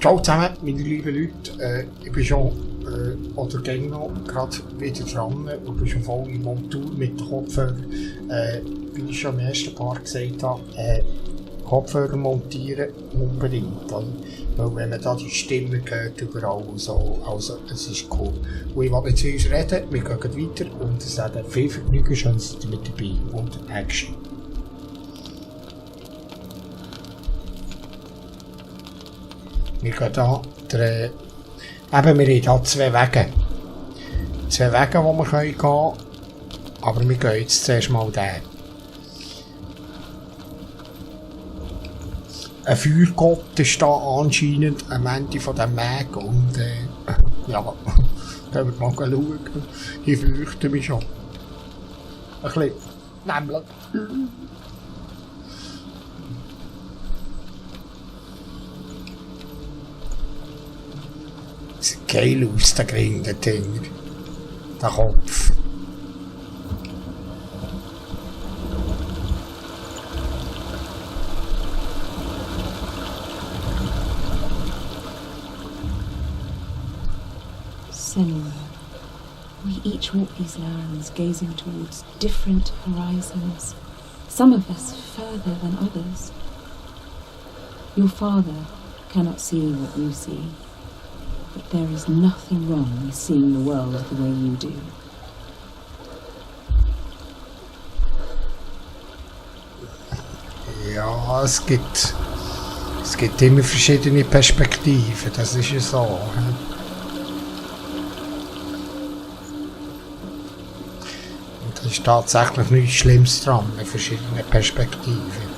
Ciao zusammen, meine lieben Leute. Ich bin schon, oder ging noch, gerade wieder dran und bin schon voll in Montur mit den Kopfhörern. Wie ich schon im ersten Part gesagt habe, Kopfhörer montieren unbedingt. Weil wenn man da die Stimme hört überall und so, also es ist cool. Und ich will mit uns reden, wir gehen weiter und es hat viel Vergnügen, schön seid ihr mit dabei und Action. Wir gehen da, wir haben hier zwei Wege. Zwei Wege, wo wir gehen können, aber wir gehen jetzt zuerst mal den. Ein Feuergott ist da anscheinend am Ende von diesem Weg und ja, da wird mal schauen. Ich fürchte mich schon. Ein bisschen, nämlich. Sieht geil aus, der grüne Dinger. Der Kopf. Senua. We each walk these lands, gazing towards different horizons, some of us further than others. Your father cannot see what you see. But there is nothing wrong with seeing the world the way you do. Ja, es gibt immer verschiedene Perspektiven, das ist ja so. Und da ist tatsächlich nichts Schlimmes dran, mit verschiedenen Perspektiven.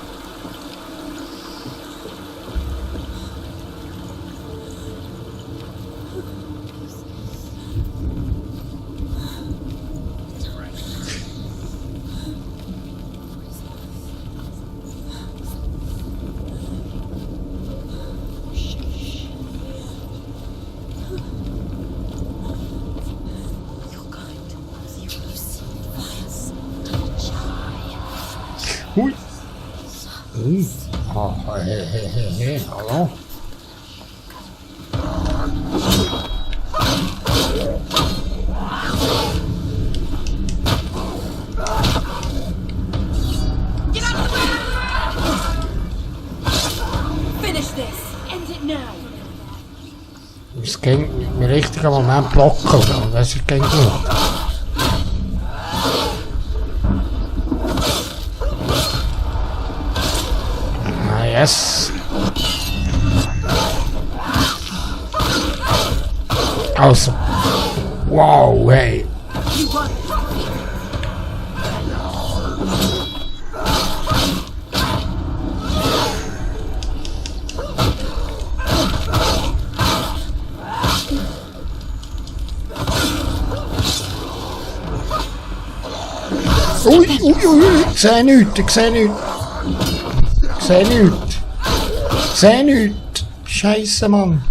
Hui. Oh, hey, hallo. Finish this. End it now. Es ging im richtigen Moment blocken, das ist kein gut. Yes. Also. Wow, hey. Ui, ich sehe nichts, ich sehe nichts. Seh nichts. Scheisse, Mann.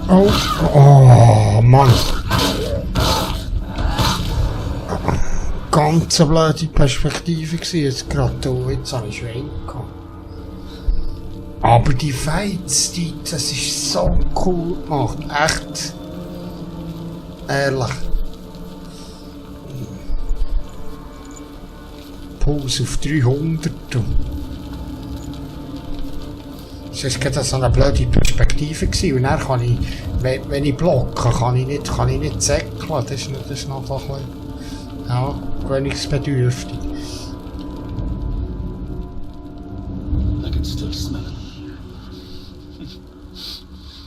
Oh, Mann. Ganz eine blöde Perspektive war jetzt gerade. Jetzt habe ich Schwein gehabt. Aber die Fights, das ist so cool gemacht. Echt. Ehrlich. Puls auf 300. Das war so eine blöde Perspektive gewesen. Und dann kann ich, wenn ich blocke, kann ich nicht säckeln. Das ist noch ein bisschen, ja, gewöhnungsbedürftig. I can still smell it.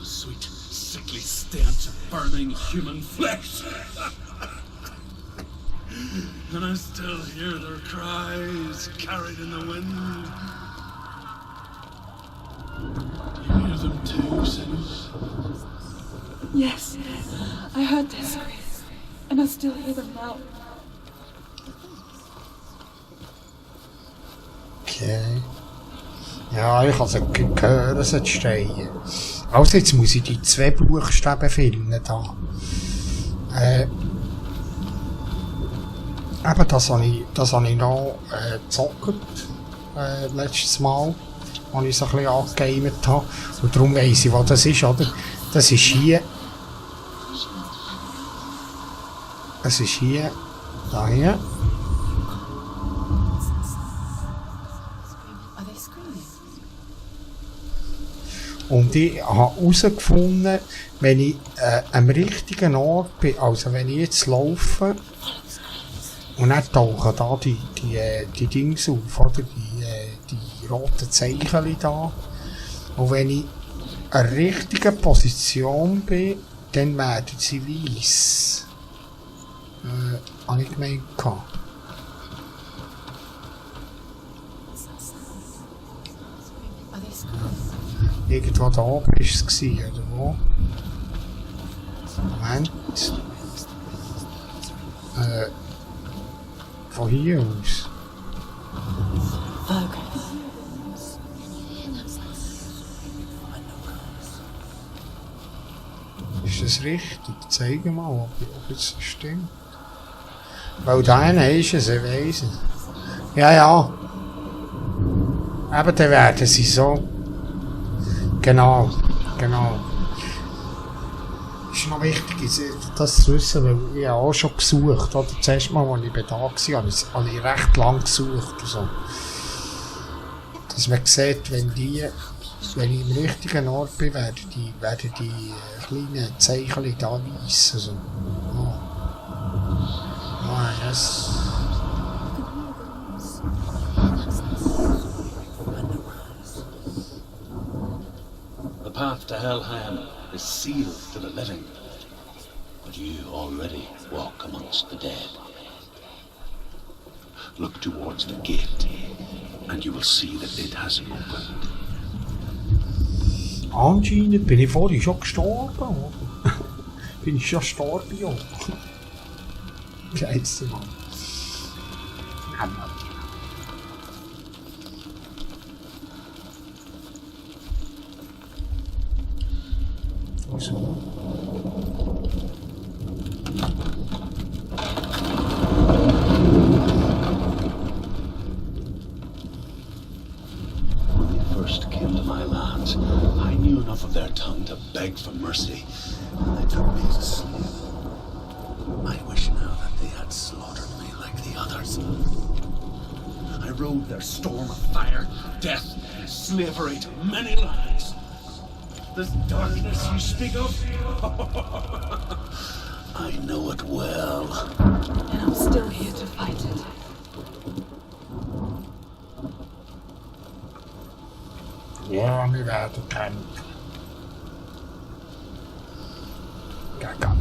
The sweet, sickly stench of burning human flesh. And I still hear their cries carried in the wind. Do you hear them too, Senua? Yes, I heard their screams, and I still hear them now. Okay. Ja, ich kann sie hören, sie stehen. Also jetzt muss ich die 2 Buchstaben finden da. Eben, das habe ich noch gezockt. letztes Mal, als ich so ein bisschen angegamet habe. Und darum weiss ich, was das ist, oder? Das ist hier. Es ist hier. Da hier. Und ich habe herausgefunden, wenn ich am richtigen Ort bin, also wenn ich jetzt laufe, und dann tauchen da die Dings auf, oder? Die roten Zeichen da. Und wenn ich in der richtigen Position bin, dann werden sie weiss. Habe ich gemeint. Irgendwo da oben war es, oder wo? Moment. Von hier aus. Ist das richtig? Zeig mal, ob es stimmt. Weil da einer ist es, ich weiss es. Ja, ja. Eben, dann werden sie so. Genau, genau. Ist noch wichtig, das zu wissen, weil ich auch schon gesucht habe. Das erste Mal, als ich da war, habe ich recht lang gesucht. Also, dass man sieht, wenn ich im richtigen Ort bin, werden die kleinen Zeichen da weiss. Also, yes. The path to Helheim is sealed to the living, but you already walk amongst the dead. Look towards the gate, and you will see that it has opened. Anscheinend bin ich vorhin schon gestorben. Bin ich schon gestorben, ja. Scheiße, Mann. So. When they first came to my lands, I knew enough of their tongue to beg for mercy, and they took me as a slave. I wish now that they had slaughtered me like the others. I rode their storm of fire, death, and slavery to many lands. This darkness you speak of? I know it well. And I'm still here to fight it. Ja, wir werden kämpfen. Gaga.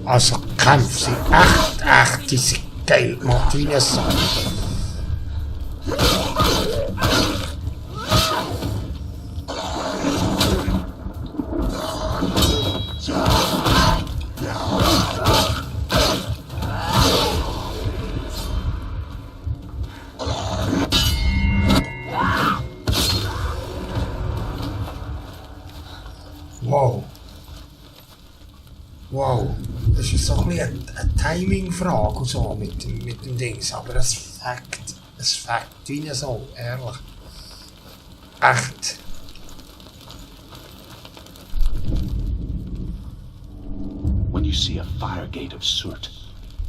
Also Kämpfe sind echt, die sind geil gemacht, wie ich sage. Wow. Wow. Das ist so ein bisschen eine Timing-Frage und so mit dem Dings, aber es fängt wie so, ehrlich. Echt. When you see a fire gate of Surt,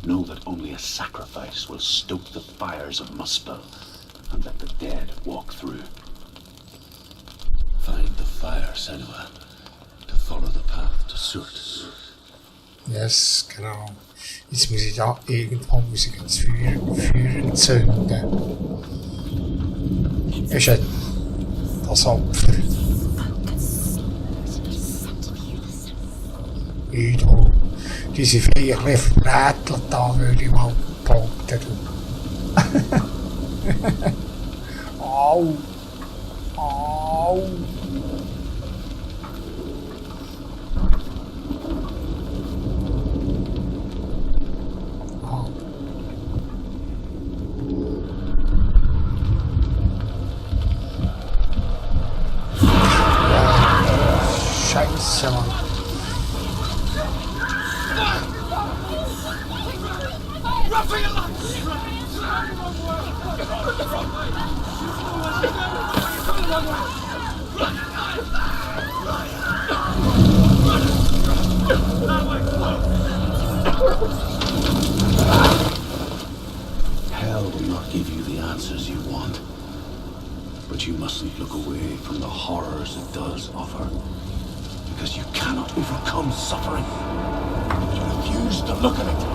know that only a sacrifice will stoke the fires of Muspel and let the dead walk through. Find the fire, Senua, to follow the path to Surt. Yes, genau. Jetzt muss ich da irgendwo das Feuer entzünden. Ist das Opfer. Die sind vielleicht ein bisschen verrätelt da, würde ich mal behaupten. Au! Au! Scheiße, Mann. Hell will not give you the answers you want, but you mustn't look away from the horrors it does offer, because you cannot overcome suffering. You refuse to look at it.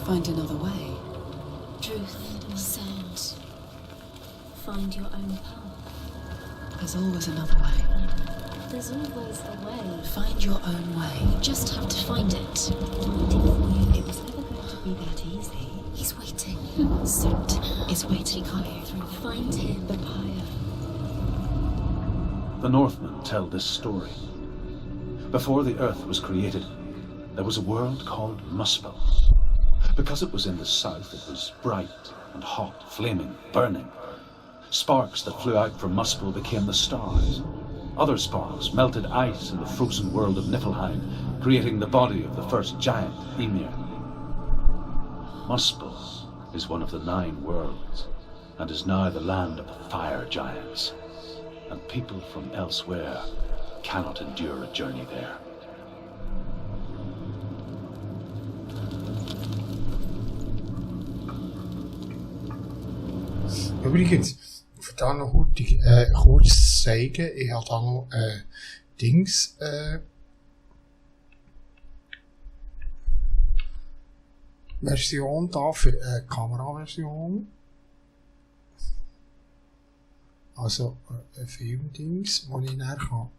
Find another way. Truth, sound. Find your own path. There's always another way. There's always a way. Find your own way. You just have to find it. It was never going to be that easy. He's waiting. Surt is waiting. He can't get through. Find him. The pyre. The Northmen tell this story. Before the earth was created, there was a world called Muspel. Because it was in the south, it was bright and hot, flaming, burning. Sparks that flew out from Muspel became the stars. Other sparks melted ice in the frozen world of Niflheim, creating the body of the first giant, Ymir. Muspel is one of the 9 worlds, and is now the land of the fire giants. And people from elsewhere cannot endure a journey there. Übrigens, ich will da noch kurz zeigen, ich habe da noch Version da für Kameraversion. Also ein Filmdings, wo ich dann kann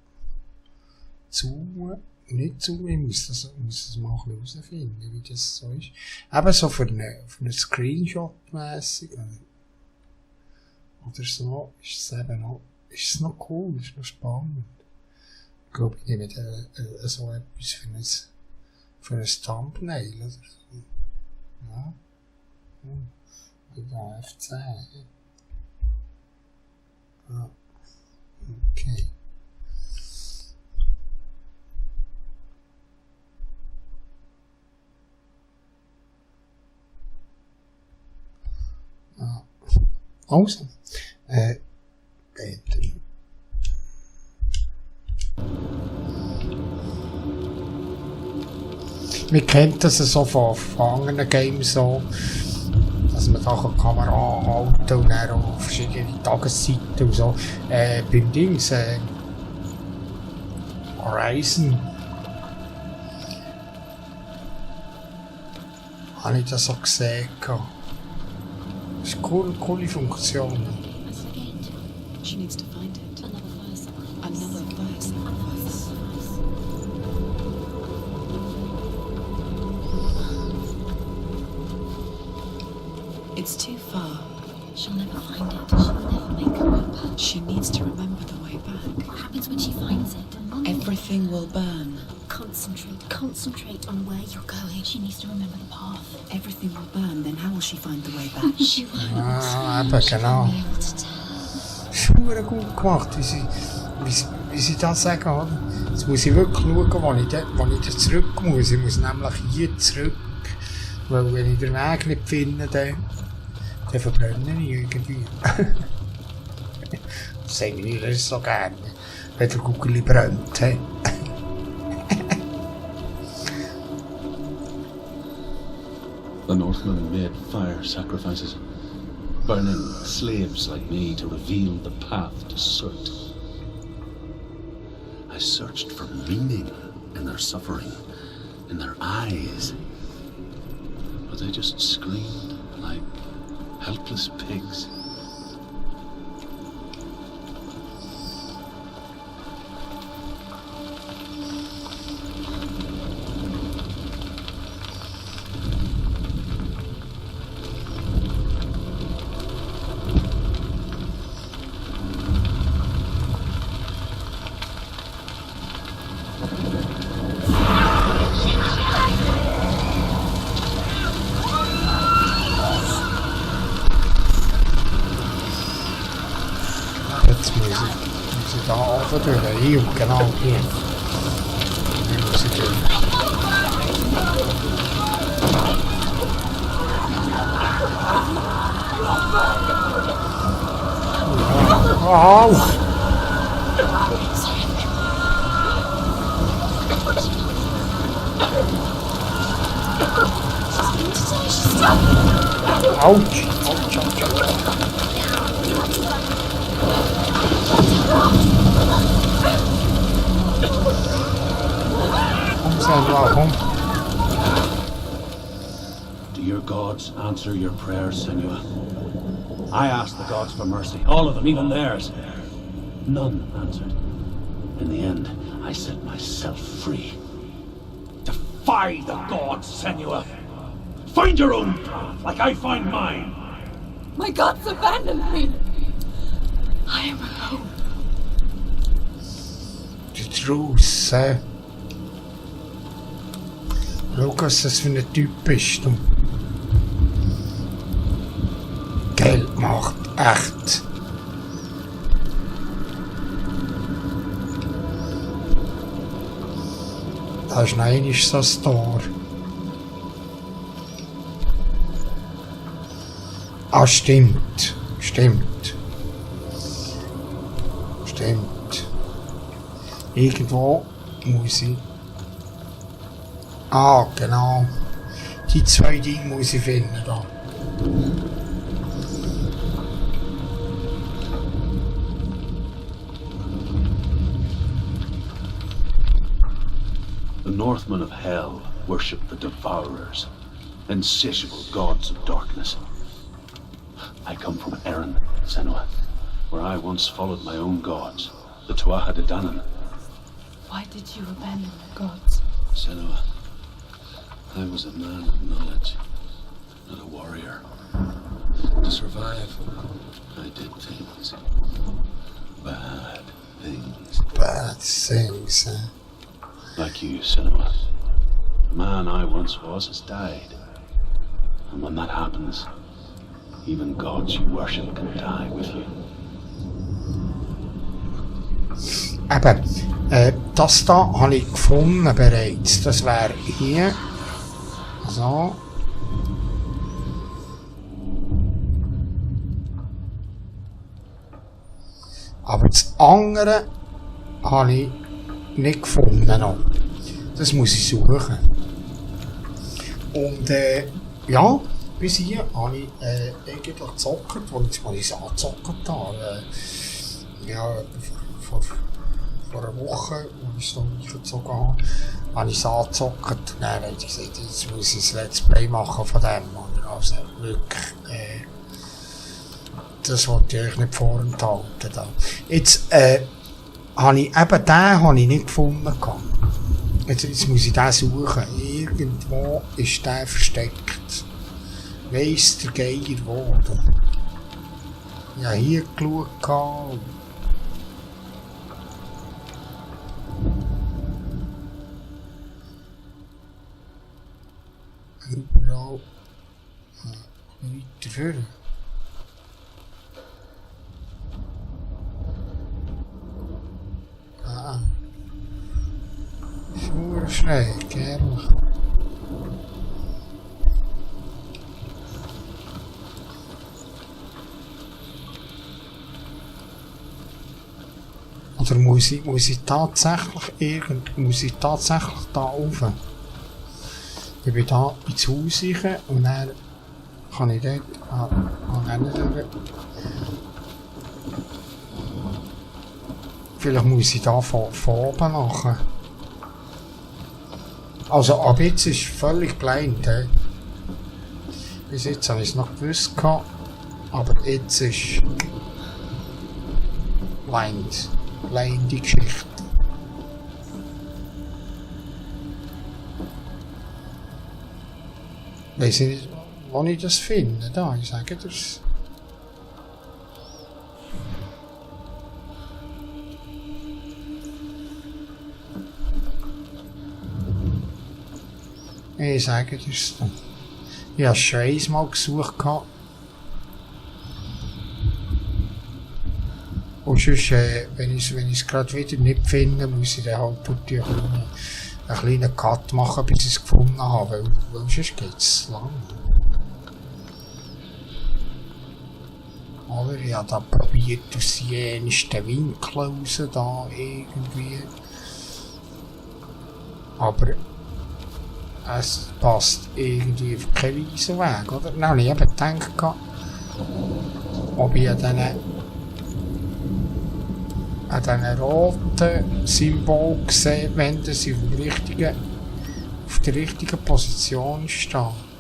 zoomen, nicht zoomen, ich muss das mal ein bisschen herausfinden, wie das so ist. Eben so für einen Screenshot-mässig. Oder so, ist es eben noch, ist es noch cool, ist noch spannend. Ich glaube, ich nehme so etwas für ein Thumbnail oder so. Ja. Da F10. Ja. Okay. Ja. Also. Man kennt das so von anderen Games so, dass man da eine Kamera anhalten und dann auf verschiedene Tageszeiten und so. Beim Dings, Horizon, habe ich das so gesehen. Das ist eine coole Funktion. She needs to find it. Another fire sacrifice. It's too far. She'll never find it. She'll never make it up. She needs to remember the way back. What happens when she finds it? Everything will burn. Concentrate on where you're going. She needs to remember the path. Everything will burn, then how will she find the way back? She won't. Eben, genau. Be able to tell. Schwer gut gemacht, wie sie das sagen, oder? Jetzt muss ich wirklich schauen, wo ich da zurück muss. Ich muss nämlich hier zurück. Weil wenn ich den Weg nicht finde, dann verbrenne ich irgendwie. Das sage ich nicht so gerne, wenn der Kugel brennt. He? The Northmen made fire sacrifices, burning slaves like me to reveal the path to Surt. I searched for meaning in their suffering, in their eyes, but they just screamed like helpless pigs. Jetzt muss ich da runter durch. Hier, genau hier. Hier muss ich durch. Au! Ouch! Komm. Do your gods answer your prayers, Senua? I asked the gods for mercy, all of them, even theirs. None answered. In the end, I set myself free. Defy the gods, Senua! Find your own path, like I find mine! My gods abandoned me. I am alone. Die Truth, Schau, was das für ein Typ ist. Du. Geld macht echt. Da ist noch einmal so ein Tor. Ah, stimmt. Irgendwo muss ich... Ah, genau. Die zwei Dinge muss ich finden da. The Northmen of Hell worship the Devourers, insatiable gods of darkness. I come from Erin, Senua, where I once followed my own gods, the Tuatha De Danann. Why did you abandon the gods? Senua, I was a man of knowledge, not a warrior. To survive, I did things. Bad things. Bad things, Like you, Senua. The man I once was has died. And when that happens, even gods you worship can die with you. Eben, das da habe ich gefunden bereits. Das wäre hier. So. Aber das andere habe ich nicht gefunden noch. Das muss ich suchen. Und ja, bis hier habe ich eigentlich gezockt, als ich es angezockt habe. Ja, vor einer Woche, als ich es noch nicht gezogen habe ich es angezockt. Dann habe ich gesagt, jetzt muss ich ein Let's Play machen von dem. Also wirklich, das wollte ich euch nicht vorenthalten. Jetzt habe ich eben den habe ich nicht gefunden. Jetzt muss ich den suchen. Irgendwo ist der versteckt. Weiss der Geier wo, oder? Ja, hier geschaut. Überall weiter führen. Ah. Schwur schräg, ehrlich. Oder muss ich tatsächlich da rauf? Ich bin da ins Haus rein und dann kann ich dort an vielleicht muss ich da von oben nachher. Also ab jetzt ist völlig blind. Bis jetzt habe ich es noch gewusst, aber jetzt ist blind. Blinde Geschichte. Weiss ich nicht, wo ich das finde. Da, ich sage das. Ich sage das. Ich habe schon einmal gesucht. Und sonst, wenn ich es gerade wieder nicht finde, muss ich dann halt einen kleinen Cut machen, bis ich es gefunden habe, weil sonst geht es lang. Oder ich habe da probiert, aus jensten Winkeln raus, da irgendwie. Aber es passt irgendwie auf keinen Weise weg, oder? Dann habe ich eben gedacht, ob ich an diesen roten Symbol gesehen, wenn sie auf der richtigen Position stehen.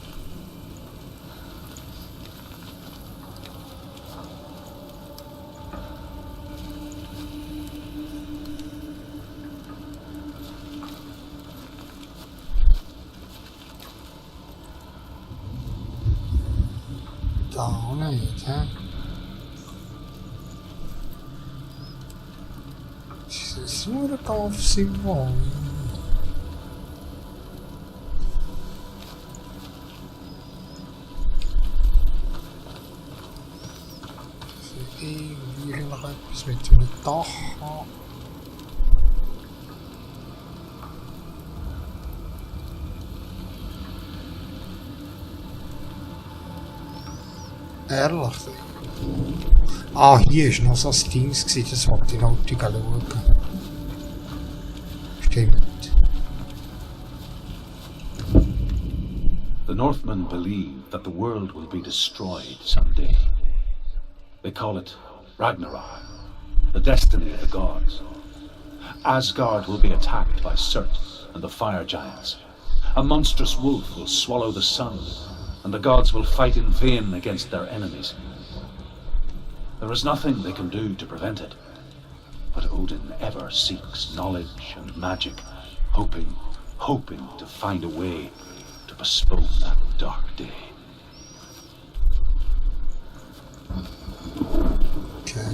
Da nicht, hä? Das ist nur ein Kaufsymbol. Irgendwie noch etwas mit einem Dach haben. Ehrlich? Ah, hier war noch so ein Ding, das wollte ich heute schauen. Stimmt. The Northmen believe that the world will be destroyed someday. They call it Ragnarok, the destiny of the gods. Asgard will be attacked by Surt and the fire giants. A monstrous wolf will swallow the sun, and the gods will fight in vain against their enemies. There is nothing they can do to prevent it, but Odin ever seeks knowledge and magic, hoping to find a way to postpone that dark day. Okay.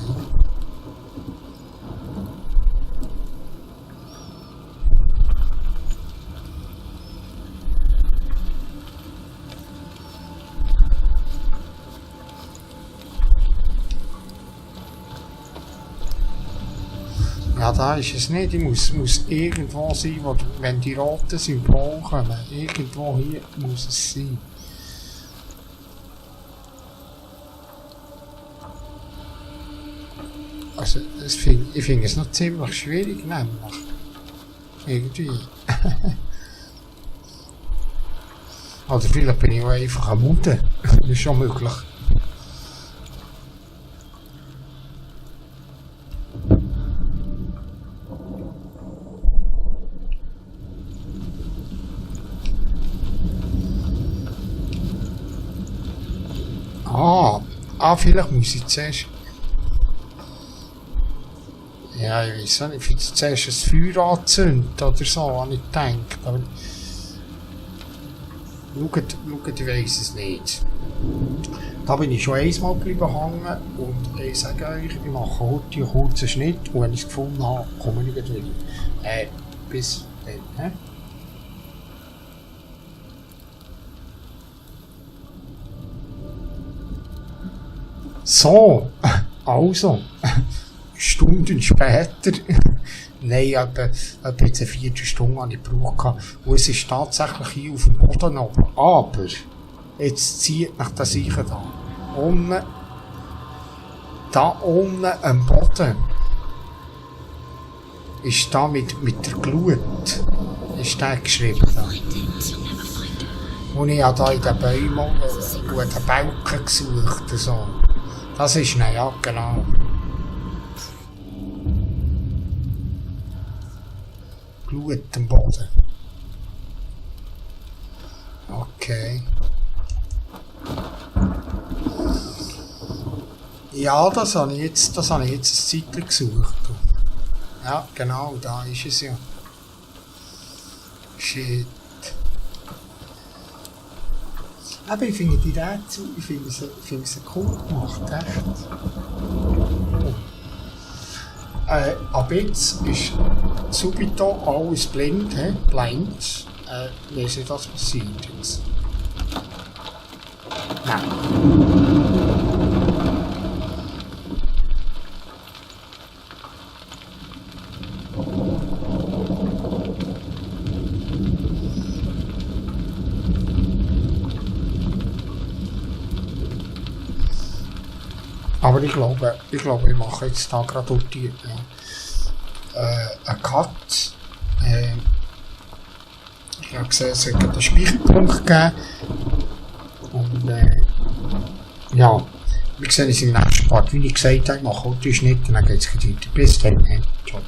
Ja, da ist es nicht. Ich muss irgendwo sein, wo, wenn die roten Symbole kommen. Irgendwo hier muss es sein. Also, ich finde es noch ziemlich schwierig, nämlich. Irgendwie. Oder vielleicht bin ich auch einfach am Mutter. Das ist schon möglich. Vielleicht muss ich zuerst... Ja, ich weiß nicht, vielleicht zuerst ein Feuer anzünden oder so, habe ich gedacht. Aber... Schaut, ich weiss es nicht. Da bin ich schon einmal geblieben hängen und ich sage euch, ich mache heute einen kurzen Schnitt und wenn ich es gefunden habe, komme ich wieder. Bis dann. So, also, Stunden später, nein, etwa jetzt eine Viertelstunde habe ich gebraucht und es ist tatsächlich hier auf dem Boden oben. Aber, jetzt zieht mich das sicher da. Da unten am Boden ist da mit der Glut, ist der geschrieben da. Und ich habe da in den Bäumen und den Balken gesucht. So. Das ist ihn, ja, genau. Glut am Boden. Okay. Ja, das habe ich jetzt eine Zeit gesucht. Ja, genau, da ist es ja. Shit. Aber ich finde die Rätsel, ich finde sie cool gemacht, echt. Ab jetzt ist subito alles blind, blind. Wie ist das passiert jetzt? Nein. Aber ich glaube, ich mache jetzt da gerade durch die einen Cut. Ich habe gesehen, es hat einen Speicherpunkt gegeben. Und ja, wir sehen uns im nächsten Part. Wie ich gesagt habe, ich mache heute Schnitt und dann geht es weiter. Bis dann. Ciao.